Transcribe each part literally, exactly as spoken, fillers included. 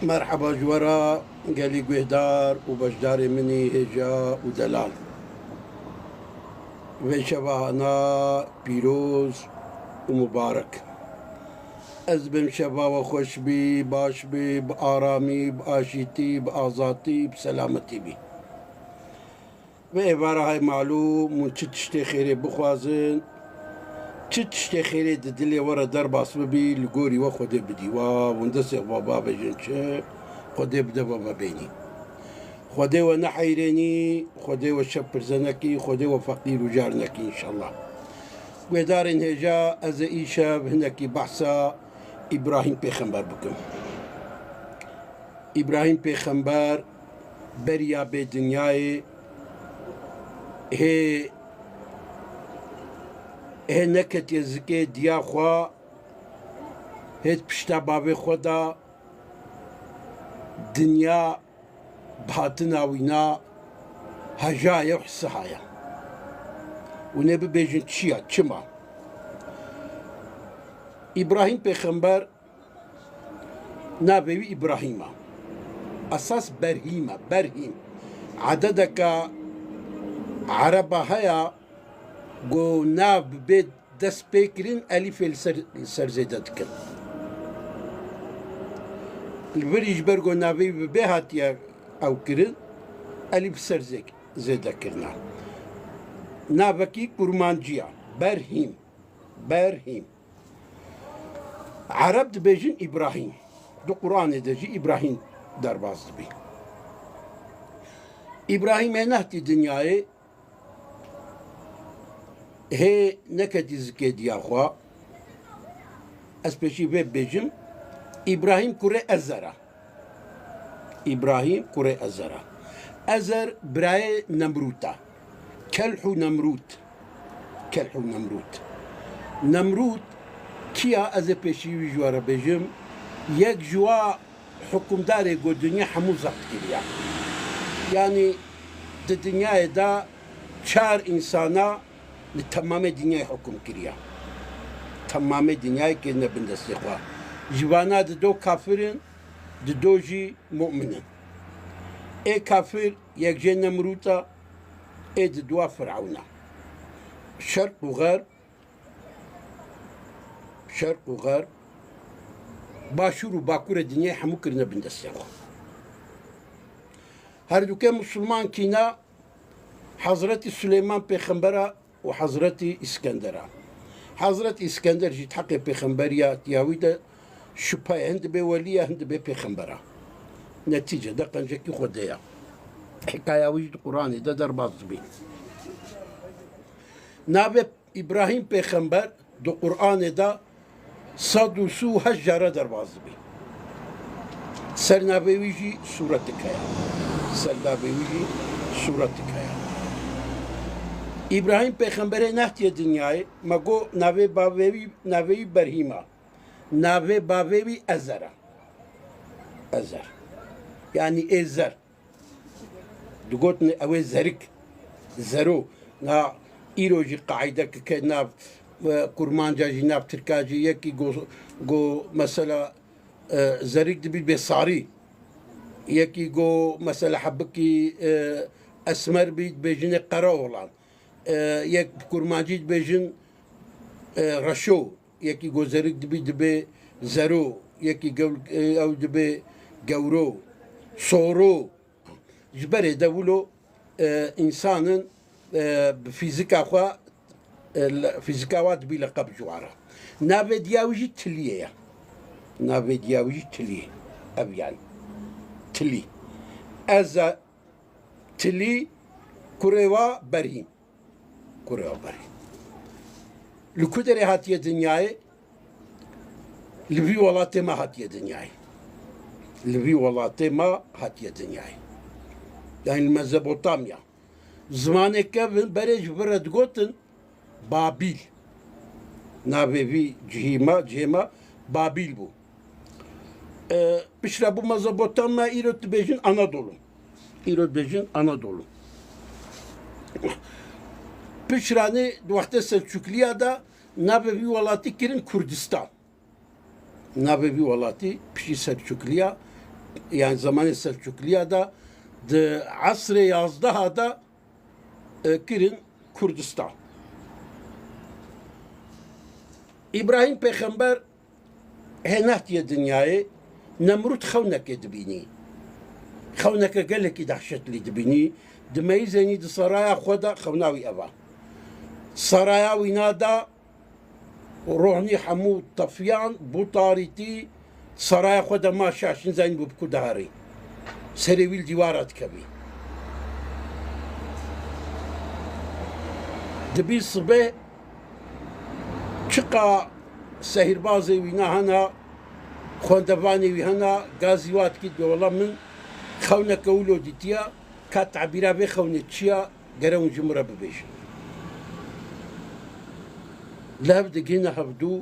Merheba ji we re gelî guhdar û beşdarê min î hêja û delal. Vê şeva hana pîroz û mubarek. Ez bim şeva we xweş bî, baş bî, bi aramî, bi aşîtî, bi azatî, bi selametî bî. Vê êvara hay malûm hûn çi tiştê xêrê bixwazin, çi tiştê xêrê di dilê we re derbas bibî, li gorî we Xwedê bidî we, hûn destê xwe bavêjin çi, Xwedê bide we vebenî. Xwedê we neheyrênî, Xwedê we şevpirze nekî, Xwedê we feqîr û car nekî înşallah. Guhdarên hêja, ez ê îşev hinekî behsa Îbrahîm Pêxember bikim. Îbrahîm Pêxember beriya bê dinyayê hê, hê neketiye zikê diya xwe, hê di pişta bavê xwe de dinya bi hatina wîna heja ye û hisiha ye. Hûn ê bibêjin çi ya, çima? Îbrahîm Pêxember navê wî Îbrahîm e. Esas Berhîm e, Berhîm. Ededeke Ereba heye ku nav bi bê dest pê kirin, elîfê li ser, li ser zêde dikin. Li vir jî ji ber ku navê wî bi bê hatiye ew kirin, elîf bi ser zê-, zêde kirine. Navekî kurmancî ye. Berhîm. Berhîm. Ereb dibêjin Îbrahîm. Di Quranê de jî Îbrahîm derbas dibî. Îbrahîm ê nehtî dinyayê, hê neketî zikê diya xwe. Ez pêşî vê bibêjim. Îbrahîm kurê Ezer e. Îbrahîm kurê Ezer e. Ezer birayê Nemrût e. Kelh û Nemrût. Kelh û Nemrût. Nemrût kî ya, ez ê pêşî wî ji we re bêjim. Yek ji wa hukimdarê ku dinya hemû zebt kiriya. Yanî di dinyayê de çar însana li temamê dinyayê hukum kiriya. Temamê dinyayê kirine bin destê xwe. Ji vana di do kafir in, di do jî mu'min in. Ê kafir yek jê Nemrût e, ê di dua Firewn e. Şerq û Xerb, Şerq û Xerb, Başûr û Bakurê dinyayê hemû kirine bin destê xwe. Herdûkê misilman kî ne, Hezretî Suleyman Pêxember e û Hezretî Îskender e. Hezretî Îskender jî di heqê pêxemberiya tiya wî de şüphe ye, hin dibê welî ye, hin dibê pêxember e. Netîce de qencekî Xwedê ye. Hikaya wî jî di Quranê de derbas dibî. Navê Îbrahîm Pêxember di Quranê de sed û sî û heşt care derbas dibî. Ser navê wî jî sûretik heye. Ser navê wî jî sûretik heye. Îbrahîm Pêxemberê nehtiye dinyayê, me got navê bavê wî, navê wî Berhîm e. Navê bavê wî Ezer e. Ezer. Yanî ê zer. Digotin ew ê zerik, zero. Na îro jî qaîde kike nav, e, kurmanca jî, nav tirka jî, yekî go, go mesela, e, zerik dibî bê sarî. Yekî go mesela hebikî, e, esmer bî, dibêjinê qere oğlan. E, yek bi kurmancî dibêjin, e, reşo. Yekî go zerik dibî dibê zero. Yekî gew-, e, ew dibê gewro. Soro. Ji berê de wilo, e, însanin, e, bi fîzika xwe, e, le-, fîzika wa dibî leqeb ji wan re. Navê diya wî jî Tiliyê ye. Navê diya wî jî Tiliyê. Ev yani. Tilî. Ez e Tilî, kurê wa Berhîm. Kurê wa Berhîm. Li ku derê hatiye dinyayê? Li vî welatê me hatiye dinyayê. Li vî welatê me hatiye dinyayê. Yani li Mezopotamya. Zimanê kevin berê ji vir re digotin Babîl. Navê vî cihî me, cihê me Babîl bû. E, piştre bû Mezopotamya, îro dibêjin Anadolu. Îro dibêjin Anadolu. Piştre ne di wextê Selçukliya de navê vî welatî kirin Kurdistan. Navê vî welatî piştî Selçukliya yani zamanê Selçukliya de, di esrê yazdeha de, e, kirin Kurdistan. Îbrahîm Pêxember hê nehtiye dinyayê, Nemrûd xewnekê dibînî. Xewneke gelekî dehşetlî dibînî. Dimeyîzenî di saraya xwe de, xewna wî ev a. Saraya wîna de rohnî hemû tefiyan, bû tarîtî, saraya xwe de ma şaş, nizanî bû bi ku diherî. Serê wî li dîwara dikevî. Dibî sibê çiqa sehîrbazê wîna hena, xwendevanê wî hena, gazî wa dikî, dibê wela min xewneke wilo dîtiya, ka tebîra vê xewnê çi ya, gere hûn ji min re bibêjin. Li hev digihîne hevdû,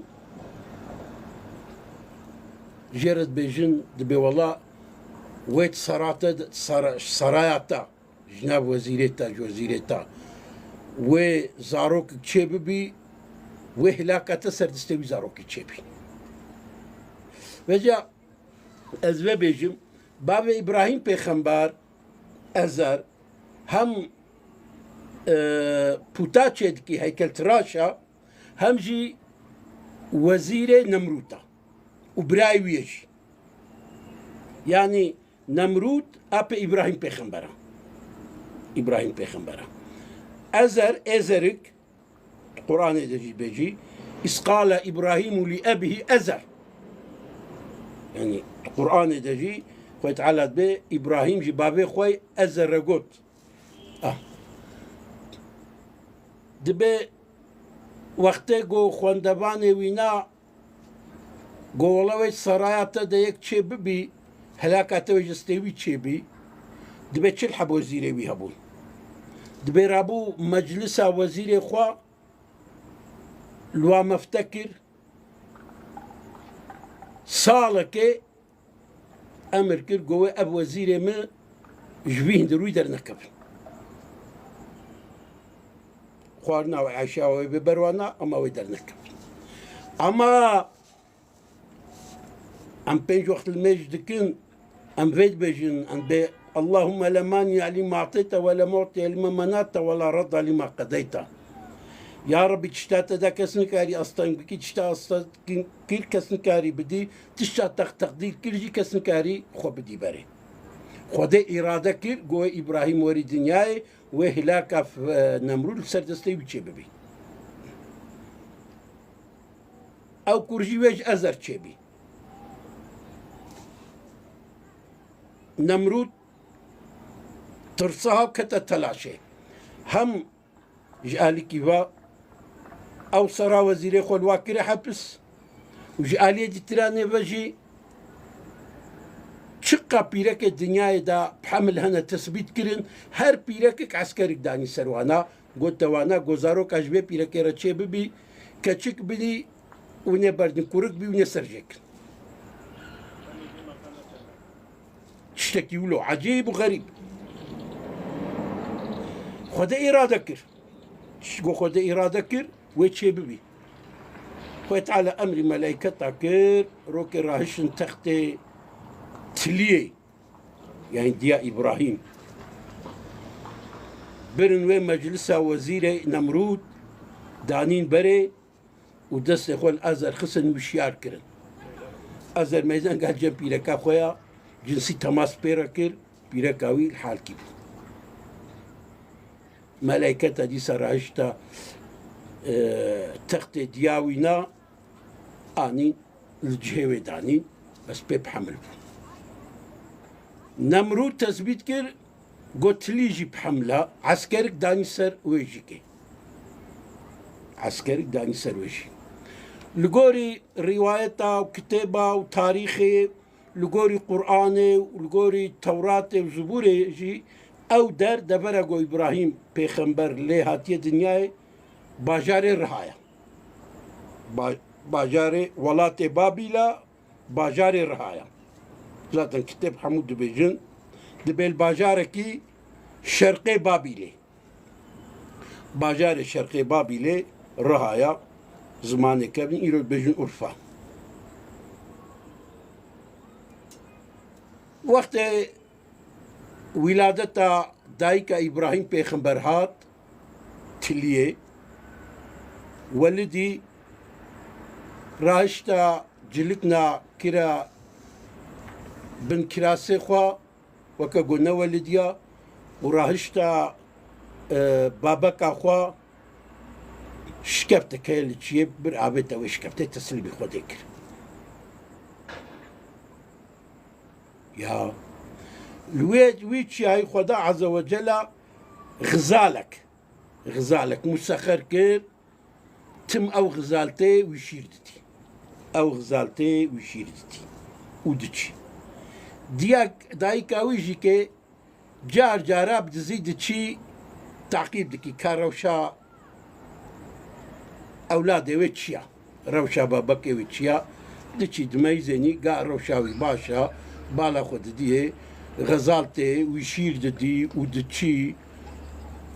jê re dibêjin, dibê wela wê di sera te de, sera-, seraya te, ji nav wezîrê te, ji wezîrê te, wê zarokek çê bibî, wê hilaka te ser destê wî zarokê çê bî. Vêca ez vê bêjim, bavê Îbrahîm Pêxember, Ezer, hem, e, puta çêdikî, heykeltiraş a, hem jî wezîrê Nemrûd a û birayê wî ye jî. Yanî Nemrûd apê Îbrahîm Pêxember a. Îbrahîm Pêxember a. Ezer, Ezerik, Qur'anê de jî bêjî, "Iz qale Îbrahîmu li ebîhî Ezer." Yanî Qur'anê de jî Xwedê Teala dibê Îbrahîm jî bavê xwe Ezer re got. Ah. Dibê wextê ku xwendevanê wîna Go wela wê saraya te de yek çê bibî, helaka te wê ji destê wî çêbî, dibê çil heb wezîrê wî hebûn. Dibê rabû meclisa wezîrê xwe li wa mefte kir, salekê emir kir, go wê ev wezîrê min ji vî hundirûyî dernekevin. Xwarina wê, eşya wê bê ber wana, ama wê dernekevin. Ama em pênc wext limêj dikin, em vê dibêjin, em bê, "Allahümme la mani'a lima a'teyte ve la mu'tiye lima mena'te ve la radda lima qedeyte." Ya Rebî, tişta te da kes nikarî asteng bikî, tişta asteng kir kes nikarî bidî, tişta te teqdîr kir jî kes nikarî xwe bidî berê. Xwedê îrade kir, go wê Îbrahîm werî dinyayê, wê hilaka f-, Nemrûd li ser destê wî çê bibî. Ew kur jî wê ji Ezer çêbî. Nemrûd tirsa hav kete telaşê. Hem ji alikî ve ew sera wezîrê xwe li wa kire hepis û ji aliyê dîtiranê ve jî çiqa pîrekê dinyayê de bi hemil hene tesbît kirin, her pîrekek eskerik danî ser wana. Got te wana, go zaroka ji vê pîrekê re çê bibî, keçik bidî û nê berdin kurik bî û nê serjêkin. Tiştekî wilo ecêb û xerîb. Xwedê îrade kir. Go Xwedê îrade kir, wê çê bibî. Xwedê Teala emrî melayketa kir, rokê rahiştin textê tiliyê. Yani diya Îbrahîm. Birin wê meclisa wezîrê Nemrûd danîn berê û destê xwe li Ezer xistin wişyar kirin. Ezer meyzen gel cem pîreka xwe ya, cinsî temas pê re kir, pîreka wî li halkî bû. Melayketa dîsa rahişta, e, textê diya wî na, anîn li cihê wê danîn, bes pê bi hemil bû. Nemrûd tesbît kir, got tilî jî bi hemil a, eskerik danî ser wê jî kê. Eskerik danî ser wê jî. Li gorî rîwayeta û kitêba û tarîxê, li gorî Qur'anê û li gorî Tewratê û Zibûrê jî ew der devera ku Îbrahîm pêxember lê hatiye dinyayê, bajarê Riha ye. Ba-, bajarê welatê Babîl e, bajarê Riha ye. Zaten kitêb hemû dibêjin, dibê li bajarekî şerqê Babîlê. Bajarê şerqê Babîlê Riha ye, zimanê kevin îro dibêjin Urfa. Wextê wîladeta dayika Îbrahîm Pêxember hat Tiliyê, Welidî rahişta cilikna kira bin kirasê xwe, weke ku ne Welidî ya, û rahişta, e, babeka xwe şikefteke li çiyê bir avête wê şikeftê teslîmî Xwedê kir. Ya. Li wê, wî çiyayî Xweda Azze ve Cela xizalek, xizalek musexer kir, tim ew xizaltê wî şîr didî. Ew xizaltê wî şîr didî. Û diçî. Diya, dayika wî jî ke car cara bi dizî diçî taqîb dikî ka rewşa ewladê wê çi ya. Rewşa babekê wê çi ya. Diçî dimeyzênî, ga rewşa wî baş a, bala xwe didiyê, xezaltê wî şîr didî û diçî.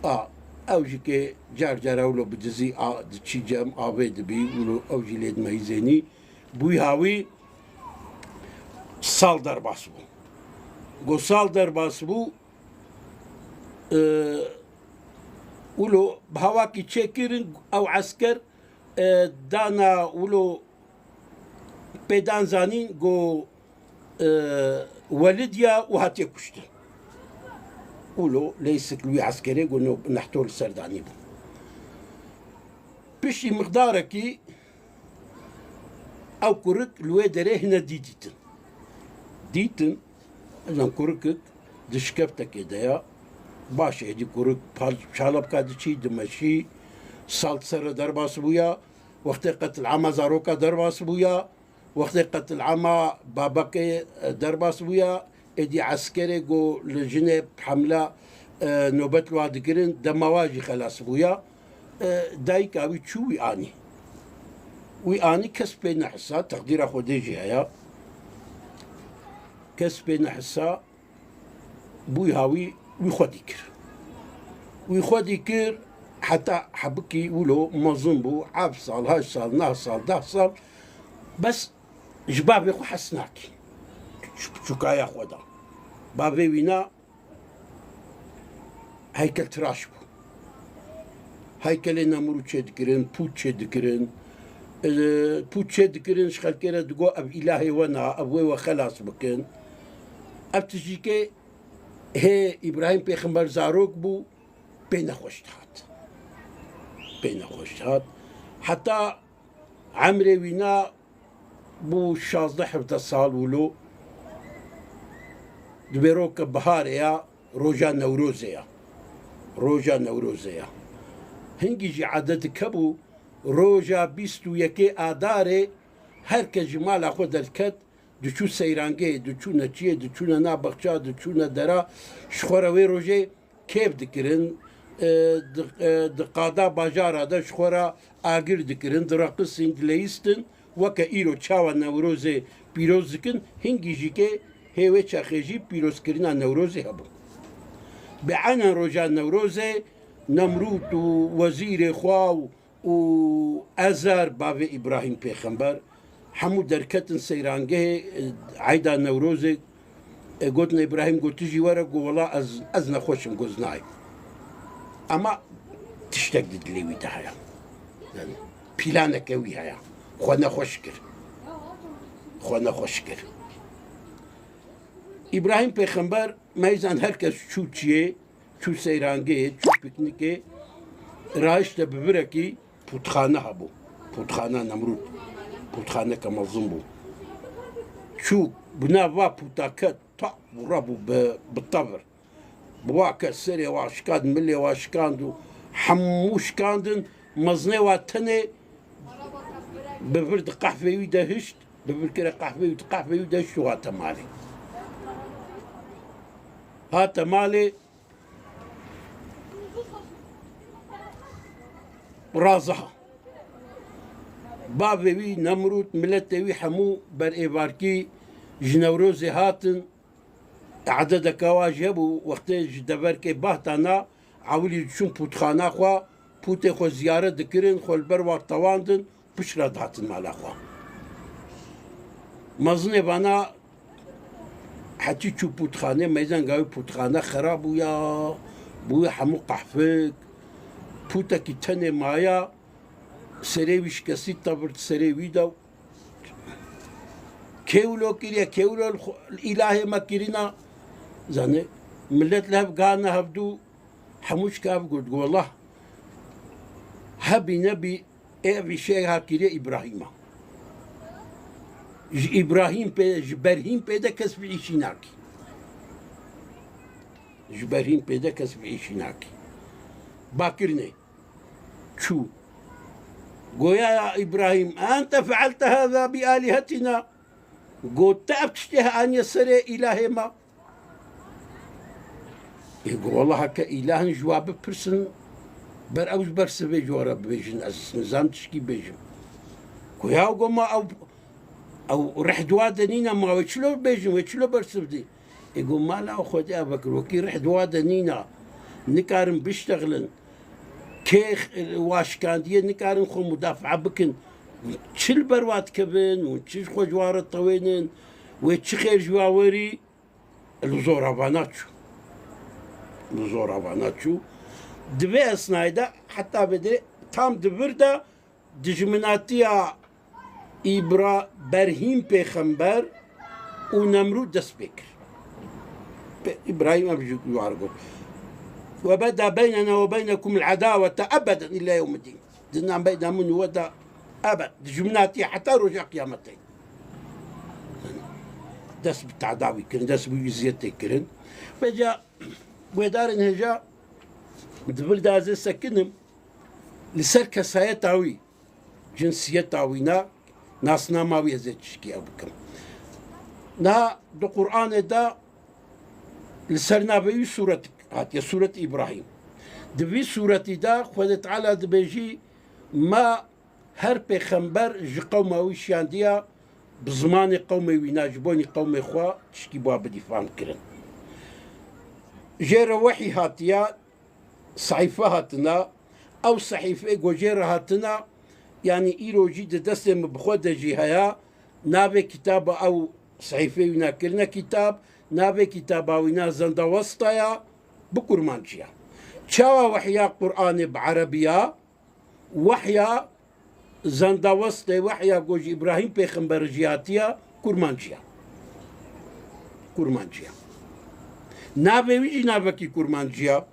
A, ew jî ke car cara wilo bi dizî a, diçî cem avê dibî, wilo ew jî lê dimeyzênî. Bûyî hawî sal derbas bû. Go sal derbas bû, e, wilo bi hawakî çêkirin, ew esker, e, dana wilo pêdan zanîn, go, e, Welidî ya û hatiye kuştin. Wilo lê sik wî eskerê go no nehto li ser danî bû. Piştî miqdarekî ew kurik li wê derê hine dî dîtin. Dîtin, ezan kurikik di şikeftekê de ya. Baş êdî kurik pal-, çalebka diçî, dimeşî, sal ser re derbas bûya, wextê qetilama zaroka derbas bûya, wextê qetilama babekê, e, derbas bûya, êdî eskerê ku li jinê hemla, e, nobet li wa dikirin, dema wa jî xelas bûya. E, dayika wî çû wî anî. Wî anî kes pê nehisa, teqdîra Xwedê jî heya. Kes pê nehisa, bûyî hawî wî xwedî kir. Wî xwedî kir, heta hebikî wilo mezin bû, heft sal, heşt sal, neh sal, deh sal, bes ji bavê xwe hes nakî. Ji piçûkaya xwe de. Bavê wî na heykeltiraş bû. Heykelê Nemrûd çêdikirin, pût çêdikirin. E, pût çêdikirin, ji xelkê re digo, "Ev îlahê we na, ev wê we xelas bikin." Ev tijîkê hê Îbrahîm Pêxember zarok bû, pê nexweş dihat. Pê nexweş dihat. Heta emrê wî na bû şazdeh hevdeh sal wilo. Dibêro ke biharê ya, roja Newrozê ya. Roja Newrozê ya. Hingî jî ededik hebû, roja bîst û yekê Adarê her kes ji mala xwe derdiket, diçû seyrangehê, diçûne çiyê, diçûne na bexça, diçûne dera, ji xwe re wê rojê kêf dikirin, e, di, e, di qada bajara de ji xwe re agir dikirin, direqisîn, dileyistin, weke îro çawa Newrozê pîroz dikin, hingî jî ke hê wê çaxê jî pîrozkirina Newrozê hebû. Bi eynen roja Newrozê Nemrûd û wezîrê xwe û û Ezer bavê Îbrahîm Pêxember hemû derketin seyrangehê, e, eyda Newrozê, e, gotin Îbrahîm, got, "Tu jî were?" Got, "Wela ez, ez nexweş im." Got, "Nayê." Ama tiştek di dilê wî de heye. Yani, planeke wî heye. Xwe nexweş kir. Xwe nexweş kir. Îbrahîm Pêxember meyzan her kes çû çiyê, çû seyrangehê, çû pîknîkê, rahişte bi virekî pûtxane hebû. Pûtxana Nemrûd. Pûtxaneke mezin bû. Çû bi nav va pûta ket, ta û rabû bi, bi tevir. Bi wa ket, serê wa şikand, milê wa şikand û hemû şikandin, mezinê wa tenê bi vir di qehvê wî de hişt, bi vir kire qehvê wî, di qehvê wî de hişt û hate malê. Hate malê, raziha. Bavê wî Nemrûd, miletê wî hemû ber êvarkî ji Newrozê hatin. Ededeke wa jî hebû, wextê ji deverkê Bahtana ewilî diçûn pûtxana xwe, pûtê xwe ziyaret dikirin, xwe li ber wa tewandin, pişt re dihatin mala xwe. Mezinê vana Hetî çû pûtxanê, meyzengavê pûtxane xera bûya, bûye hemû qehfik. Pûtekî tenê maya, serê wî şikestî tevir serê wî de. Kêwlo kiriye, kêwlo li xwe, li îlahê me kirina. Zanê, millet li hev gana hevdû, hemû şika hev got, wela hebî nebî, ê vîşeha kiriye Îbrahîma. Ji Îbrahîm pê, ji Berhîm pê de kes bi îşî nakî. Ji Berhîm pê de kes bi îşî nakî. Bakirine. Çû. Goya ya Îbrahîm, "Ente feelte hâzâ bi âlihetina?" Got, "Te ev tiştê he aniye serê îlahê me?" Ê, got, "Wela heke îlahin ji wa bipirsin, ber ew ji ber sivê ji wa re bibêjin, ez nizam tişkî bêjim." Goya, got, "Ma ew, ew rih di wa de nîne, ma wê çilo bibêjin, wê çilo bersiv dê?" Ê, got, "Mala Xwedê eve kir, wekî rih di wa de nîne, nikarin biştexilin." Kê wa şikandiye nikarin xwe mudafaa bikin. Çi li ber wa dikevin û çi ji xwe ji wa re tewênin, wê çi xêr ji wa werî, li zora vana çû. Li zora vana çû. Di vê esnayê de heta vê derê tam di vir de dijminatiya Îbra-, Berhîm pêxember û Nemrûd dest pê kir. Pe-, Îbrahîm ev jî war got. "Ve beda beynena ve beynekum el-edawete ebeden illa yewmiddin." Di navbeyna min û we de ebed, dijminatiye heta roja qiyametê. Dest bi tedawî kirin, dest bi eziyetê kirin. Vêca guhdarên hêja di vir de ez ê sekinim, li ser kesayeta wî, cinsiyeta wî ne, nasnama wî ez ê tişkî ew bikim. Niha di Qur'anê de li ser navê wî sûretik hatiye, Sûret Îbrahîm. Di vî sûretî de Xwedê Teala dibêjî, me her pêxember ji qewma wî şiyandiya, bi zimanê qewmê wî ne, ji bonî qewmê xwe tişkî bi wa bidî fam kirin. Jê re wehî hatiye, sehîfe hatina, ew sehîfê ku jê re hatina, yanî îro jî di destê min bi xwe de jî heye, navê kitaba ew sehîfê wî ne kirine kitab, navê kitaba wî ne Zendawesta ya, bi kurmancî ya. Çawa wehya Qur'anê bi erebî ya? Wehya Zendawestê, wehya ku ji Îbrahîm pêxember jî hatiye, kurmancî ya. Kurmancî ya. Navê wî jî navekî kurmancî ya.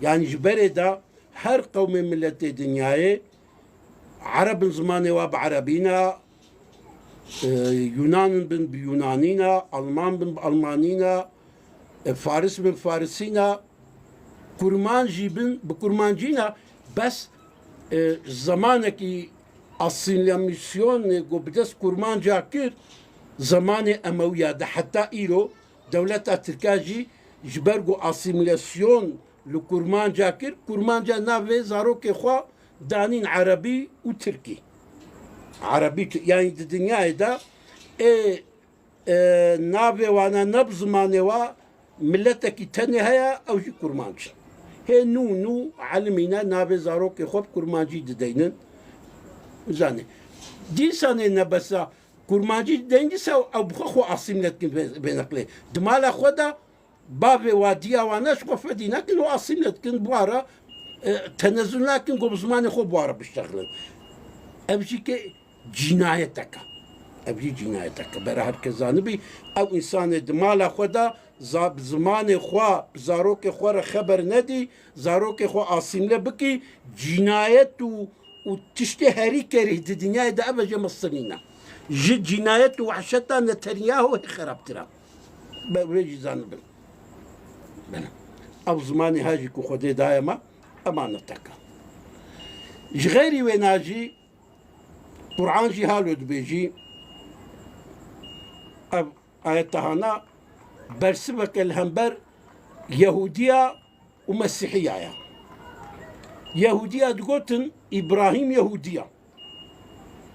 Yanî ji berê de her qewmê miletê dinyayê, Ereb in zimanê wa bi erebî ne, e, Yunan in bin bi Yunanî ne, Alman bin bi Almanî ne, e, Faris bin Farisî ne, Kurmanc jî bin bi Kurmancî ne, bes, e, zemanekî asîmîlasyonê ku bi dest Kurmanca kir, zemanê Emewiya de heta îro dewleta Tirka jî ji ber ku asîmîlasyon li Kurmanca kir, Kurmanca navê zarokê xwe danîn Erebî û Tirkî. Erebî, yanî di dinyayê de ê, e, navê wane ne bi zimanê wa, miletekî tenê heye, ew jî Kurmanc in. Hê nû nû elimîne navê zarokê xwe bi Kurmancî dideynin. Zanê. Dîsanê nebesa Kurmancî dideyin dîsa ew bi xwe xwe asîmle dikin vê, vê neqlê. Di mala xwe de bavê wa diya wane ji xwe fedî nekin û asîmle dikin, bi wa re, e, tenezul nakin ku bi zimanê xwe bi wa re biştexilin. Ev jî ke cînayetek e. Ev jî cînayetek e. Bera her kes zanibî, ew însanê di mala xwe de za-, bi zimanê xwe, bi zarokê xwe re xeber nedî, zarokê xwe asîmle bikî, cînayet û, û tiştê herî kerîh di dinyayê de ev e, jê mestinîne. Ji cînayet û wehşeta Netanyahu hê xerabtir e. Be-, wê jî zanibin. Bele. Ev zimanê ha jî ku Xwedê daye me, emanetek e. Ji xeyrî wêna jî Qur'an jî halo dibêjî, ev ayeta hana bersiveke li hember Yehûdiya û Mesîhiya ye. Yehûdiya digotin Îbrahîm Yehûdiya.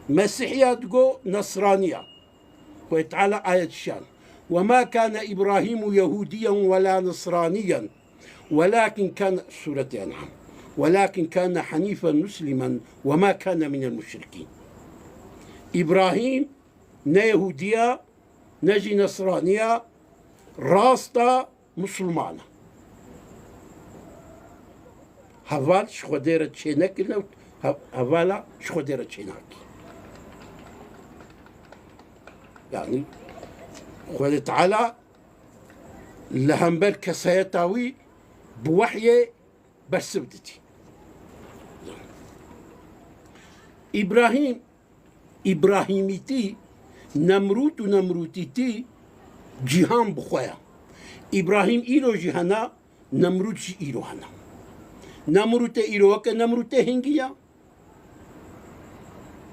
Mesîhiya digo Nesraniya. Xwedê Teala ayet şan. "Ve ma kâne Îbrahîmu Yehûdiyen ve la Nesraniyen, welakin kâne," Sûretê En'am, "welakin kâne henîfen muslimen ve ma kâne minel muşrikîn." Îbrahîm ne Yehûdiya, ne jî Nesraniya, Rasta Musulman e. Heval ji Xwedê re çênekirine û he-, hevala ji Xwedê re çênakî. Yani Xwedê Teala li hember kesayeta wî bi wehyê bersiv didî. Îbrahîm, Îbrahîmîtî, Nemrûd û Nemrûdîtî cîhan bi xwe ye. Îbrahîm îro jî hene, Nemrûd jî îro hene. Nemrûdê îro weke Nemrûdê hingî ye.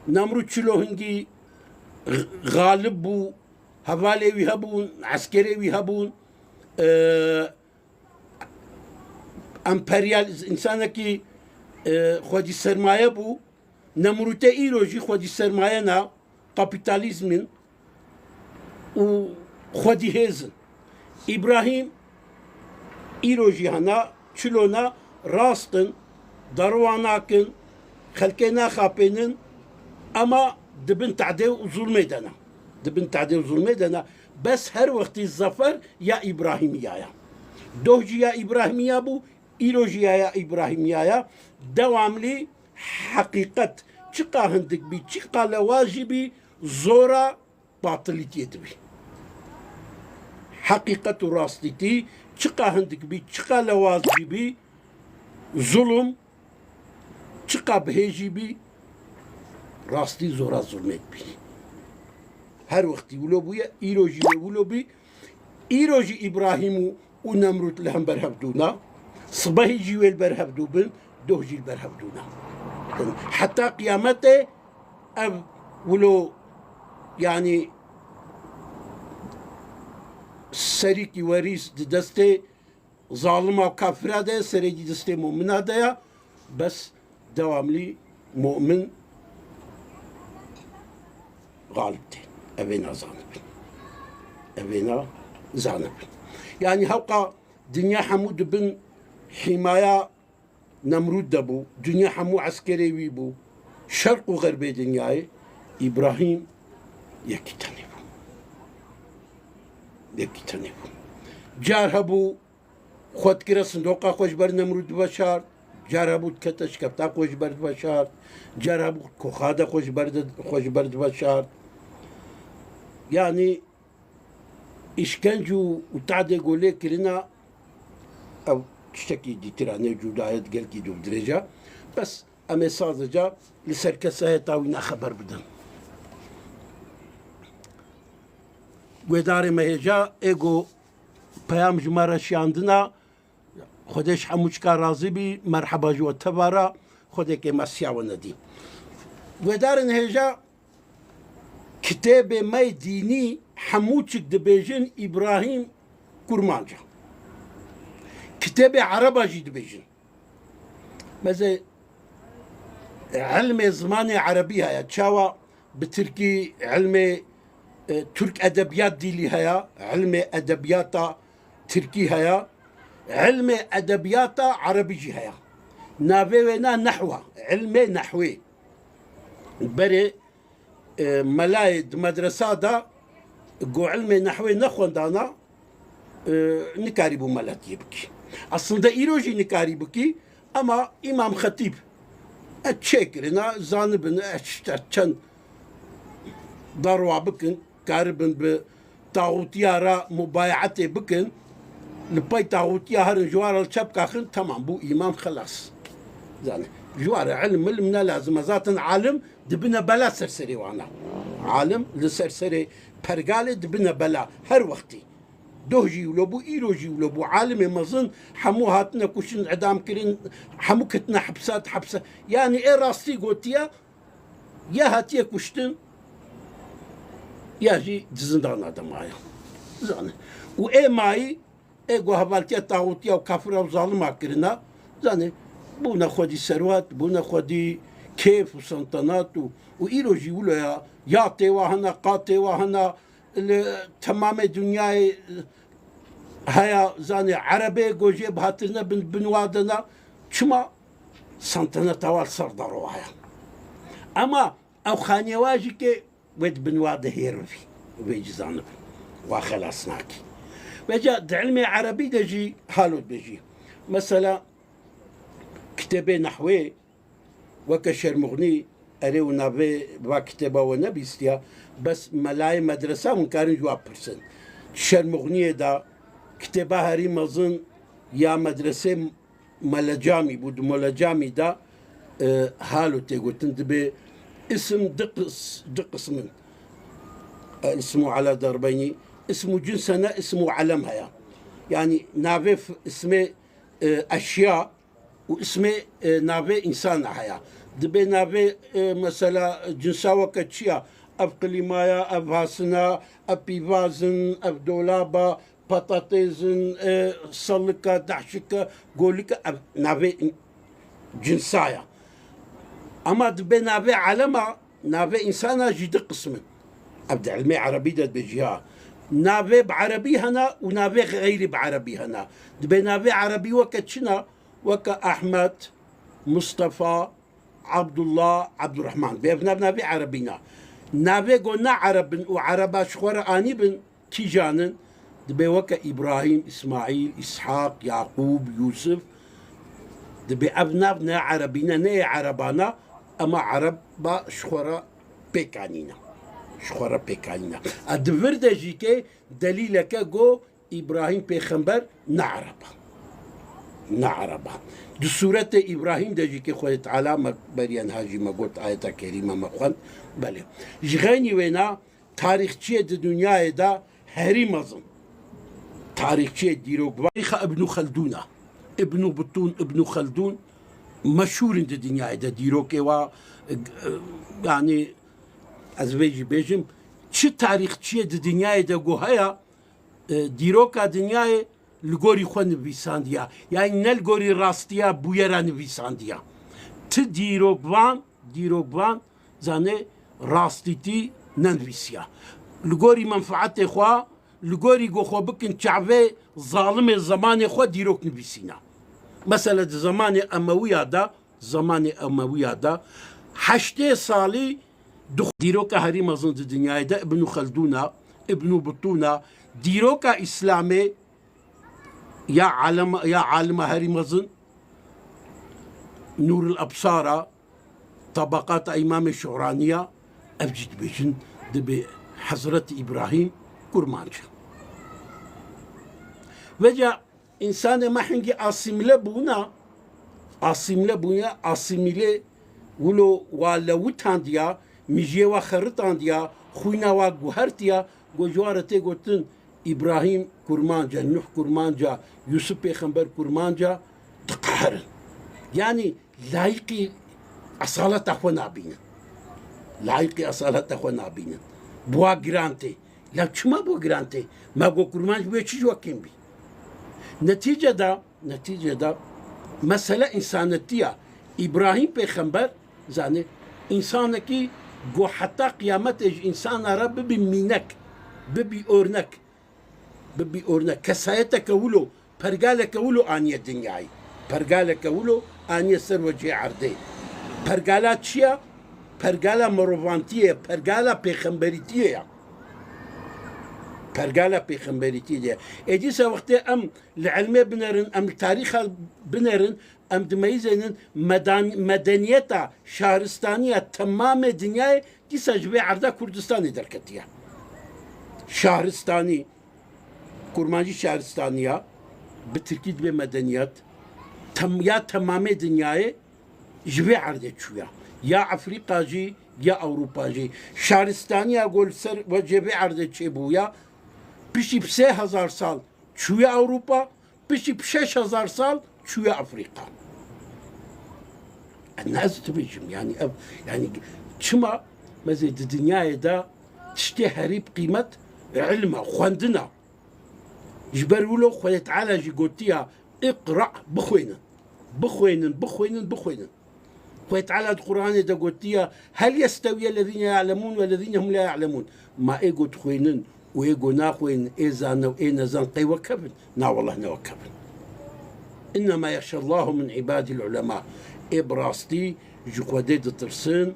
Nemrûd çilo hingî x-, xalib bû, hevalê wî hebûn, eskerê wî hebûn. Ee, emperyal, însanekî, e, xwedî sermaye bû. Nemrûdê îro jî xwedî sermaye ne, kapîtalîzm in û xwedî hêz in. Îbrahîm îro jî hena, çilo ne, rast in, derewa nakin, xelkê naxapênin, ema di bin tehdê û zulmê de ne. Di bin tehdê û zulmê de ne. Bes her wextî zafer ya Îbrahîmiya ya. Doh jî ya Îbrahîmiya bû, îro jî ya, ya Îbrahîmiya ya. Dewamlî heqîqet çiqa hindik bî, çiqa lewaz jî bî, zora batilîtiyê dibî. Heqîqet û rastîtî çiqa hindik bî, çiqa lewaz jî bî, zulm çiqa bihêjî bî, rastî zora zulmê dibî. Her wextî wilo bûye, îro jî wê wilo bî. Îro jî Îbrahîm û, û Nemrûd li hember hevdû ne. Sibehî jî wê li ber hevdû bin, doh jî li ber hevdû ne. Heta qiyametê ev wilo, yanî serîkî werîs di destê zalima û kafira de ye, serê jî destê mumina de ye. Bes dewamlî mumin galib tê. Evê nazanibin. Evê nazanibin. Yanî hewqa dinya hemû dibin hîmaya Nemrûd de bû. Dinya hemû eskerê wî bû. Şerq û xerbê dinyayê Îbrahîm yekî tenê bû. Yekî tenê bû. Car hebû xwe dikire sindoqa xwe ji ber Nemrûd diveşart. Car hebû dikete şikefta xwe ji ber diveşart. Car hebû koxa de xwe ji ber di-, xwe ji ber diveşart. Yanî îşkenc û, û tadê ku lê kirina, ew tiştekî dîtirane, cudayet gelkî dû dirêj e. Bes em ê sazeca li ser kesayeta wî ne xeber bidin. Guhdarê me hêja ê ku peyam ji me re şiyandina, Xwedê ji hemû çika razî bî, merheba ji we tevara, Xwedê kêmasiya we nedî. Guhdarên hêja, kitêbê me yê dînî hemû çik dibêjin Îbrahîm Kurmanc e. Kitêbê ereba jî dibêjin. Meze ilmê zimanê erebî heye. Çawa bi tirkî ilmê, e, Türk Edebiyat Dili heye, ilmê edebiyata tirkî heye, ilmê edebiyata erebî jî heye. Navê wê ne nehw e, ilmê nehwê. Berê e, melayê di medresa de ku ilmê nehwê nexwendana, e, nikarîbû meletiyê bikî. Aslında îro jî nikarî bikî, ama Îmam Xetîb, e, çêkirina, zanibin, e, işte çend derwa bikin, karibin bi taxûtiya re mubayeetê bikin, li pey taxûtiya herin ji wan re li çepka xin, temam bû îmam, xelas. Zanî, ji wan re ilim milim ne lazim e. Zaten alim dibine bela ser serê wan e. Alim li ser serê pergalê dibine bela her wextî. Doh jî wilo bû, îro jî wilo bû. Alimê mezin hemû hatine kuştin, idam kirin, hemû ketine hepsat, hepse. Yanî ê rastî gotiye, ya hatiye kuştin, ya jî di zindana de maye. Zane. Û ê mayî, ê ku hevaltiya taxûtiya û kafira û zalima kirina, zane, bûne xwedî serwet, bûne xwedî kêf û sentenat û, û îro jî wilo ya, ya têwa hene, qa têwa hene, li temamê dinyayê heya, zane, erebê ku jê bihatirine bin, bin wa de ne. Çima? Senteneta wa li ser derwa ye. Ema ew xaniyê wa jî ke wê di bin wa de hêr bivî. Wê jî zanibin. Wa xelas nakî. Veca di ilmê erebî de jî halo dibêjî. Mesela kitêbê nehwê weke Şermuxnî, erê û navê va kitêba we nebîstiya, bes melayê medresa hûn karin ji wa pirsin. Şermuxniyê de kitêba herî mezin ya medresê Melecamî bû, di Molecamî de, e, halo tê gotin, dibê isim di qis-, di qismin. E, ismu ala darbeynî, ismu cins hene, ismu alem heye. Yanî navê f-, ismê, e, eşya û ismê, e, navê însana heye. Dibê navê, e, mesela cinsa weke çi ya? Ev qilîmaya, ev hasina, ev pîvazin, ev dolaba, patatêzin, e, salika, dehşika, golika, ev navê in-, cinsa ya. Ama dibê navê alema, navê însana jî di qismin. Ev di ilmê erebî de dibêjî ha. Navê bi erebî hena û navê xeyrî bi erebî hena. Dibê navê erebî weke çi na? Weke Ahmet, Mustafa, Abdullah, Abdurrahman. Vê ev nav navê erebî na. Navê go ne ereb in û ereba ji xwe re anî bin, kîjan in? Dibê weke Îbrahîm, Îsmaîl, Îshaq, Yaqûb, Yûsif. Dibê ev nav ne erebî ne, ne yê erebana, ema ereba ji xwe re pêk anîne. Ji xwe re pêk anîne. A di vir de jî ke delîleke go Îbrahîm pêxember ne ereb e. Ne ereb e. Di sûretê Îbrahîm de jî ke Xwedê Teala me beriya niha jî me got ayeta kerîme me xwend. Belê. Ji xeynî wêna tarîxçiyê di dinyayê de herî mezin. Tarîxçiyê dîrokvan. Tarîxa Ibnû Xeldûn e. Ibnû Bitûn, Ibnû Xeldûn meşhûr in di dinyayê de. Dîrokê wa, e, e, yanî ez vê jî bêjim, çi tarîxçiyê di dinyayê de go heye, e, dîroka dinyayê li gorî xwe nivîsandiya. Yanî ne li gorî rastiya bûyera nivîsandiya. Ti dîrokvan, dîrokvan zanê rastîtî nenivîsiya. Li gorî menfaetê xwe, li gorî ku xwe bikin çavê zalimê zemanê xwe dîrok nivîsîna. Mesela di zemanê Emewiya de, zemanê Emewiya de heştê salî du dîroka herî mezin di dinyayê de Ibnû Xeldûn a, Ibnû Bitûn a, dîroka Îslamê ya alem, ya alima herî mezin Nûrul Ebsar a, Tabaqata Îmamê Şuranî ya, ev jî dibêjin dibê Hezret Îbrahîm Kurmanc e. Veca Însanê me hingî asîmîle bûna, asîmîle bûna, asîmîlê wilo wa lewitandiya, mijiyê wa xeritandiya, xwîna wa guhertiya, go ji wa re tê gotin Îbrahîm Kurmanc e, Nuh Kurmanc e, Yûsif Pêxember Kurmanc e, diqeherin. Yanî layîqî esaleta xwe nabînin. Layîqî esaleta xwe nabînin. Bi wa giran tê. Ya çima bo giran tê? Me go Kurmanc bûye çi ji we kêm bî? Netîce de, netîce de mesele însanetiya. Îbrahîm Pêxember, zanê, însanekî go heta qiyametê ji însana re bibî mînek, bibî örnek, bibî örnek. Kesayeteke wilo, pergaleke wilo aniye dinyayê. Pergaleke wilo aniye ser wecihê erdê. Pergala çi ye? Pergala mirovantiyê ye, pergala pêxemberîtiyê ye. Pergala pêxemberîtiyê de ye. Ê dîsa wextê em li ilmê binerin, em li tarîxa binerin, em dimeyizênin medan-, medeniyeta şaristaniya temamê dinyayê dîsa ji vê erda Kurdistanê derketiye. Şahristanî, Kurmancî şaristaniya, bi tirkî dibê medeniyet, tem-, ya temamê dinyayê ji vê erdê çûya. Ya Efrîka jî, ya Ewropa jî. Şaristaniya ku li ser wecê vê erdê çêbûya, piştî bi sê hezar sal çûye Ewropa, piştî bi şeş hezar sal çûye Efrîka. E, ne ez dibêjim, yanî ev, yanî çima mezê di dinyayê de tiştê herî bi qîmet ilm e, xwendin e. Ji ber wilo Xwedê Teala jî gotiya, "Iqra", bixwênin. Bixwênin, bixwênin, bixwênin. Xwedê Teala di Qur'anê de gotiya, "Hel yestewiyellezîne ya'lemûn wellezîne hum la ya'lemûn." Ma ê got xwênin û ê got naxwênin, ê zane û ê nezan qey wek hev in? Na wellah ne wek hev in. "Innema yexşallahe min ibadil ulema." Ê bi rastî ji Xwedê ditirsin,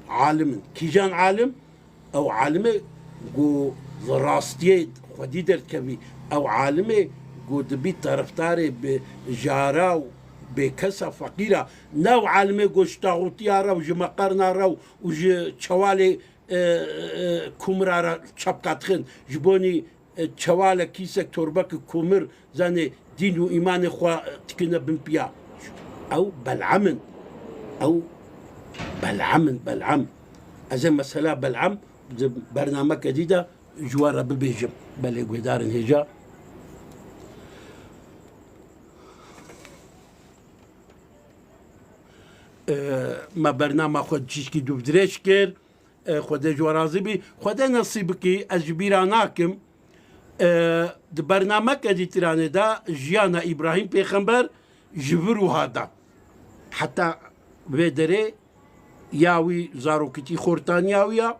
alim in. Kîjan alim? Ew alime ku li rastiyê Xwedî derdikevî. Ew alimê ku dibî terefdarê bi jara û bêkesa feqîra, ne ew alimê ku ji taxûtiya re û ji meqerna re û ji çewalê, e, e, kumira re çepka dixin. Ji bonî, e, çewalek, kîsek, torbekî kumir, zanê dîn û îmanê xwe dikine bin piya. Ew Bel'am in. Ew Bel'am in, Bel'am. Ez ê mesela Bel'am di bernameke dî de ji we re bibêjim. Belê guhdarên hêja. E, me bernama xwe tişkî dûvdirêj kir. E, Xwedê ji we razî bî. Xwedê nesîb bikî, ez ji bîra nakim. E, di bernameke dîtiranê de jiyana Îbrahîm Pêxember ji vir û hada. Heta vê derê ya wî zarokîtî xortaniya wî ya.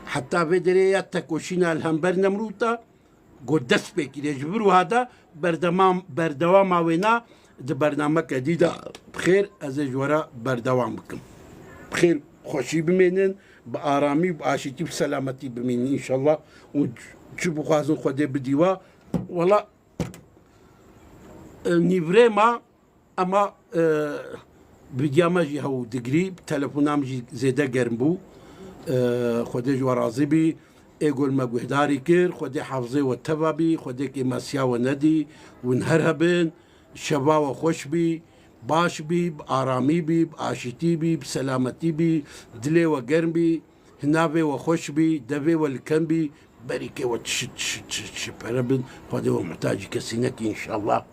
Heta vê derê ya tekoşîna li hember Nemrûta. Got dest pê kirê ji vir wiha de berdemam, berdewama wêna di bernameke dî de. Bi xêr, ez ê ji we re berdewam bikim. Bi xêr, xweşî bimênin, bi aramî, bi aşîtî, bi selametî bimînin înşallah. Û çi bixwazin Xwedê bidî we. Wela, e, nîvrê ma Ema, e, vîdya me jî hew digirî, telefona min jî zêde germ bû. E, Xwedê ji we razî bî. Ê gol me guhdarî kir, Xwedê hafizê we teva bî, Xwedê kêmasiya we nedî, win her hebin, şeva we xweş bî, baş bî, bi aramî bî, bi aşîtî bî, bi selametî bî, dilê we germ bî, hinavê we xweş bî, devê we li kem bî, berîkê we çi, çi, çi, çi pere bin, Xwedê we muhtacî kesî nekî înşallah.